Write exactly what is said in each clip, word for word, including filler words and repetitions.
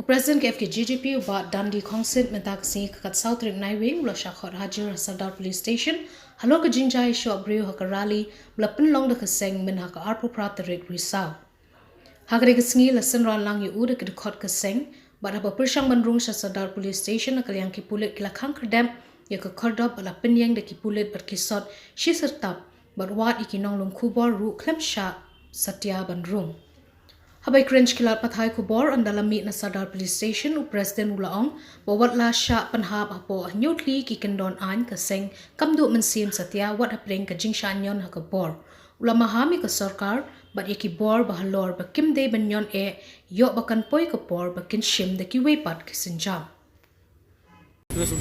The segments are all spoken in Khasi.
President ka F K J G P u Bah Dandi Khongsit mynta ka sngi ka khatsaw tarik Naiwieng u la shah khot hajir ha Sardar Police Station halor ka jingjia ïashoh briew ha ka rally ba la pynlong da ka seng mynha ka arphew phra tarik Risaw. Ha kane ka sngi la synran lang ïa u da ki dkhot ka seng bad haba pyrshang ban rung sha Sardar Police Station na ka liang ki pulit ki la khang khyrdep ïa ka khyrdop bad la pynïeng da ki pulit bad ki sot shi syrtap bad wad ïa ki nonglum khubor ruh khlem shah satia ban rung. Haba ïakren sha ki lad pathai khubor ynda la mih na Sardar Police Station u President u la ong ba wat la shah pynhap hapoh hynñiew tylli ki kyndon aiñ ka seng kam duh mynsiem satia wat hapdeng ka jingshah ñion ha ka bor. U la maham ïa ka sorkar bad ïa ki bor ba halor ba kim dei ban ñion eh ïoh ba kan poi ka por ba kin shim da kiwei pat ki sienjam. Mynsiem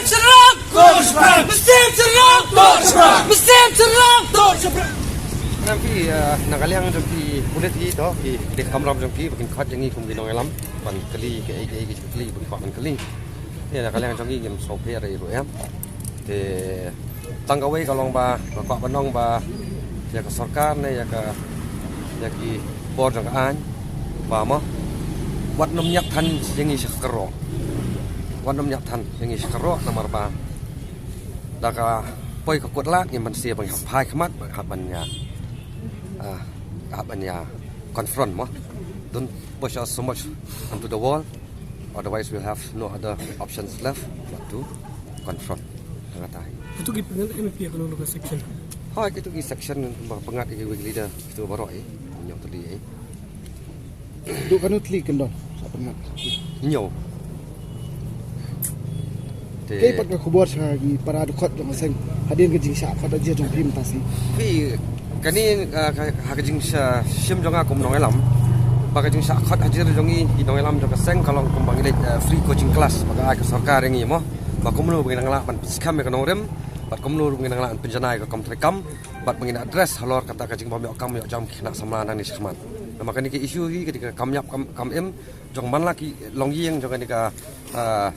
Shyllangkoot! Mynsiem Shyllangkoot! Mynsiem Shyllangkoot! Nang phi, eh, na ka liang jong ki pulit hi to, ki dei kamram jong ki, ba kin khot jong ngi kum ki nongïalam, ban kylli, kaei kaei ki jingkylli, ba kin khot ban kylli. Ïa, na ka liang jong ngi ngim sngewpher ei ruh em. Te tang kawei ka long ba nga kwah ban ong ba ïa ka sorkar ne ïa ka, ïa ki bor jong ka aiñ ba mo wat nym ñiah than ïa ngi sha ka kyrroh. Wat nym ñiah than ïa ngi sha ka kyrroh namar ba da ka poi ka kut lad ngim banse ba ngi hap phai khmat ba ngi hap ban ïa, ah, hap ban ïa confront mo. Don't push us so much onto the wall. Otherwise, we'll have no other options left but to confront. Hangta hi. Kito ki pyngngad M P ha kano kano ka section? Ha, kito ki section ba pyngngad ïa ki weak leader, kito baroh hi. Ñiew tylli hi. Duh kano tylli kyndon sa pyngngad? Ñiew. Te kaei pat ka khubor sha ki para dkhot jong ka seng hadien ka jingshah khot hajir jong phi mynta sngi? Phi, kane, ah, ka, ha ka jingshah shim jong nga kum nongïalam ba ka jingshah khot hajir jong ngi ki nongïalam jong ka seng ka long kumba ngi leit, ah, free coaching class ba ka ai ka sorkar ïa ngi mo, ba kumno ba ngin nang lah ban pynskhem ïa ka nongrim bad kumno ba ngin nang lah ban pynjanai ïa ka kam treikam bad ba ngin address halor kata ka jingbym ïoh kam ïoh jam ki khynnah samla nangne shakhmat. Namar kane ka issue hi ka dei ka kam ïap kam, kam im jong man la ki longïing jong kane ka, ah,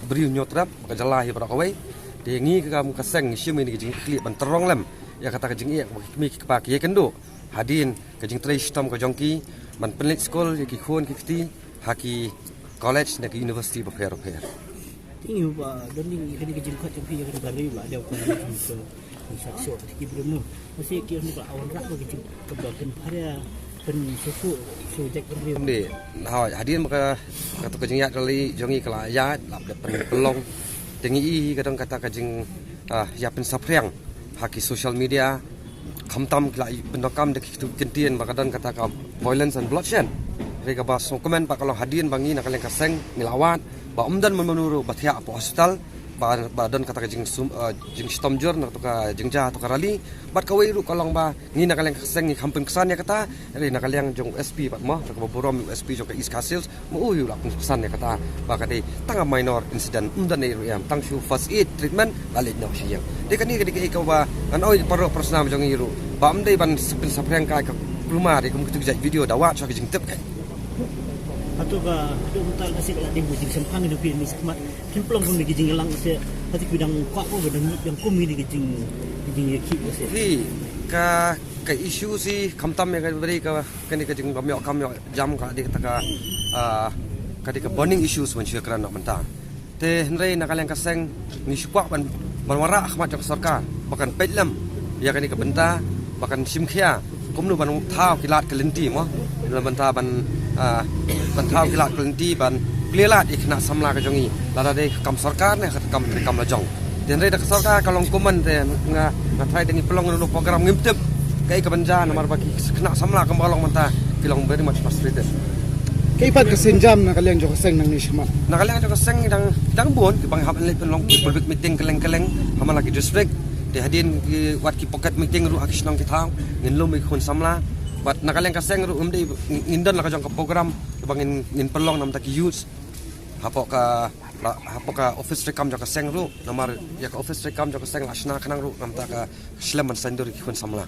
Bri u Hynñiewtrep, ka jylla hi baroh kawei. Te ngi ka kam ka seng ngi shim ïa kane ka jingkitkhlieh ban tyrrong lem ïa kata ka jingeh ba ki kmie ki kpa ki ïakynduh hadien ka jingtrei shitom ka jong ki ban pynleit skul ïa ki khun ki kti ha ki college ne ki university bapher bapher. Te ngi ba don ïa kane ka jingkhot jong phi ïa kane ka rally ba dei ka Ngi sat shuh ki briew nu. Masi ki nu ka awan rak ba ki jing ka ba pynpharia, pynsukhu shu jek briew. Ym dei, hoi, hadien ba ka, kato ka jingïaid rally jong ngi ka la ïaid, la dep pynlong. Te ngi i ka don kata ka jing, ah, ïa pynsaphriang ha ki social media. Khamtam ki la pyndonkam da ki kyntien ba ka don kata ka violence and bloodshed. Hynrei kaba sngewkmen ba ka long hadien ba ngi na ka liang ka seng ngi la wad ba ym don mano mano ruh ba thiah hapoh hospital. Ba, ba don kata ka jingsum, eh, jingshitom jur na kato ka jingjia kato ka rally. Bad kawei ruh ka long ba ngi na ka liang ka seng ngi kham pynksan ïa kata, hynrei na ka liang jong u S P bad mo, na kaba burom u S P jong ka East Khasi Hills, mo u ïa u la pynksan ïa kata ba ka dei tang ka minor incident, ym don ei ruh ïa, tang shu first aid treatment la leit noh sha ïing. Dei kane ka dei kaei kaba ngan ong ïa baroh para snam jong ngi ruh ba ym dei ban pynsaphriang kai ka kulmar ïa kum kito ki jait video da wad sha ka jingtip kai. Hato ka, hato mynta ka seng ka la dei ka jingshemphang ïa phi ne shakhmat. Phi pynlong kumne ki jingïalang se, hati ki dang kwah ko ba dang, dang kum ïa ki jing, ki jingïakhih ko se. Hi, ka, ka issue si khamtam ïa ka bri ka, kane ka jingbym ïoh kam ïoh jam ka dei kata ka, ah, ka dei ka burning issues ban shu ïakren noh mynta. Te hynrei na ka liang ka seng ngi shu kwah ban, ban wanrah ha khmat jong ka sorkar ba kan peit lem ïa kane ka bynta ba kan shim khia kumno ban thaw ki lad ki lynti mo, na bynta ban, ah, ban thaw ki lad ki lynti ban plie lad ïa ki khynnah samla ka jong ngi, lada dei ka kam sorkar ne ka kam, ka kam la jong. Te hynrei da ka sorkar ka long kumne te nga, nga tharai da ngi pynlong ïa kano program ngim tip kaei kaban jia namar ba ki khynnah samla kumba long mynta ki long very much frustrated. Kaei pat ka sienjam na ka liang jong ka seng nangne shakhmat? Na ka liang jong ka seng dang, dang bun kiba ngi hap leit pynlong ki public meeting kylleng kylleng ha man la ki district. Te hadien ki wad ki pocket meeting ruh ha ki shnong ki thaw, ngin lum ïa ki khun samla. Bad na ka liang ka seng ruh ym dei ngin don la ka jong ka program kiba ngin, ngin pynlong na bynta ki youth hapoh ka, hapoh ka office treikam jong ka seng ruh, namar ïa ka office treikam jong ka seng la shna khnang ruh na bynta ka shlem ban saiñdur ïa ki khun samla.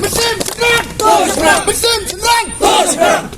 Mynsiem Shynrang! To Shynrang! Mynsiem Shynrang! To Shynrang!